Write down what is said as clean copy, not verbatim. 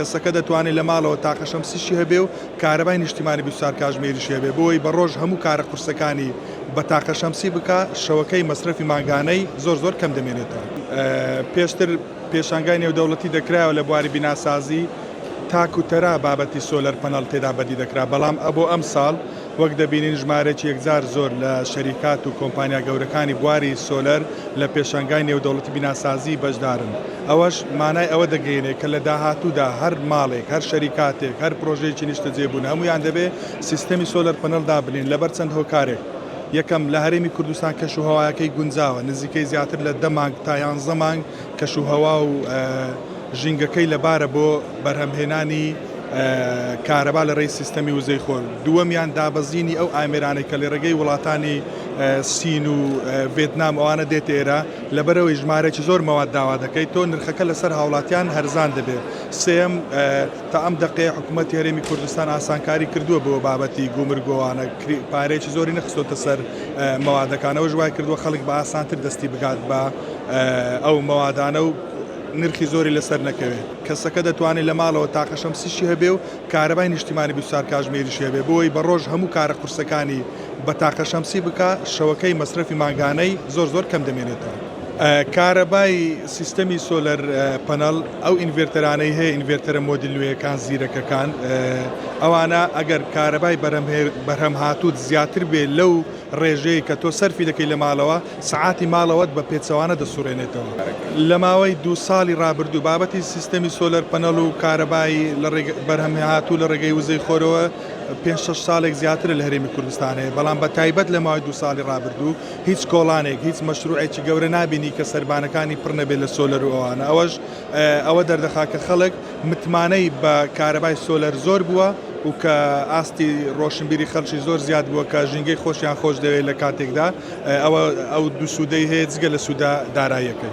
کەسەکە دەتوانێت لە ماڵەوە تاقە شەمسیشی هەبێ و کارەبای نیشتیمانی 24 کاژمێریشی هەبێ بۆی بە ڕۆژ هەموو کارە قورسەکانی بە تاقە شەمسی بکا، شەوەکەی مەسرەفی مانگانەی زۆر زۆر کەم دەمێنێتەوە. پێشتر پێشانگای نێودەوڵەتی دەکرایەوە لە بواری بیناسازی تاک و تەرا بابەتی solar panel تێدا بەدی دەکرا، بەڵام ئەبۆ ئەمساڵ وەک دەبینین ژمارەیەکی یەکجار زۆر لە شەریکات و کۆمپانیا گەورەکانی بواری سۆلەر لە پێشانگای نێودەوڵەتی بیناسازی بەشدارن، ئەوەش مانای ئەوە دەگەیەنێت کە لە داهاتوودا هەر ماڵێک، هەر شەریکاتێک، هەر پرۆژەیەکی نیشتەجێبوون هەموویان دەبێ سیستەمی solar panel دابنێن لەبەر چەند هۆکارێک، یەکەم، لە هەرێمی کوردستان کەشوهەوایەکەی گونجاوە، نزیکەی زیاتر لە دە مانگ تا یانزە مانگ کەشوهەوا و ژینگەکەی لەبارە بۆ بەرهەمهێنانی کارەبا لە ڕێی سیستەمی وزەی خۆر. دووەمیان دابەزینی ئەو ئامێرانەی کە لە ڕێگەی وڵاتانی سین و ڤێتنام ئەوانە دێتە ئێرە، لەبەرئەوەی ژمارەیەکی زۆر مەواد داوا دەکەیت تۆ نرخەکە لەسەر هاوڵاتیان هەرزان دەبێت. سێیەم، تا ئەم دەقەیە حکوومەتی هەرێمی کوردستان ئاسانکاری کردووە بۆ بابەتی گومرگ و ئەوانە، پارەیەکی زۆری نەخستۆتە سەر مەوادەکان، ئەوەش وای کردووە خەڵک بە ئاسانتر دەستی بگات بە ئەو مەوادانە و نرخی زۆری لەسەر نەکەوێت. کەسەکە دەتوانێت لە ماڵەوە تاقە شەمسیشی هەبێ و کارەبای نیشتیمانی 24 کاژمێریشی هەبێ بۆی بە ڕۆژ هەموو کارە قورسەکانی بە تاقە شەمسی بکا، شەوەکەی مەسرەفی مانگانەی زۆر زۆر کەم دەمێنێتەوە. کارەبای سیستەمی solar panel ئەو inverter انەی هەیە inverter ە مۆدیل نوێیەکان زیرەکەکان ئەوانە ئەگەر کارەبای بەرهەم هاتووت زیاتر بێ لەو ڕێژەیەی کە تۆ سەرفی دەکەی لە ماڵەوە سەعاتی ماڵەوەت بە پێچەوانە دەسوڕێنێتەوە. لە ماوەی دوو ساڵی ڕابردوو بابەتی سیستەمی solar panel و کارەبای لە بەرهەم هاتوو لە ڕێگەی وزەی خۆرەوە پێنج شەش ساڵێک زیاترە لە هەرێمی کوردستان هەیە، بەڵام بە تایبەت لە ماوەی دوو ساڵی ڕابردوو هیچ کۆڵانێک هیچ مەشروعێکی گەورە نابینی کە سەربانەکانی پڕ نەبێت لە سۆلەر و ئەوانە، ئەوەش ئەوە دەردەخات کە خەڵک متمانەی بە کارەبای سۆلەر زۆر بووە و کە ئاستی ڕۆشنبیری خەڵکی زۆر زیاد بووە کە ژینگەی خۆشیان خۆش دەوێت لە کاتێکدا ئەوە ئەو دوو سوودەی هەیە جگە لە سوودە داراییەکەی.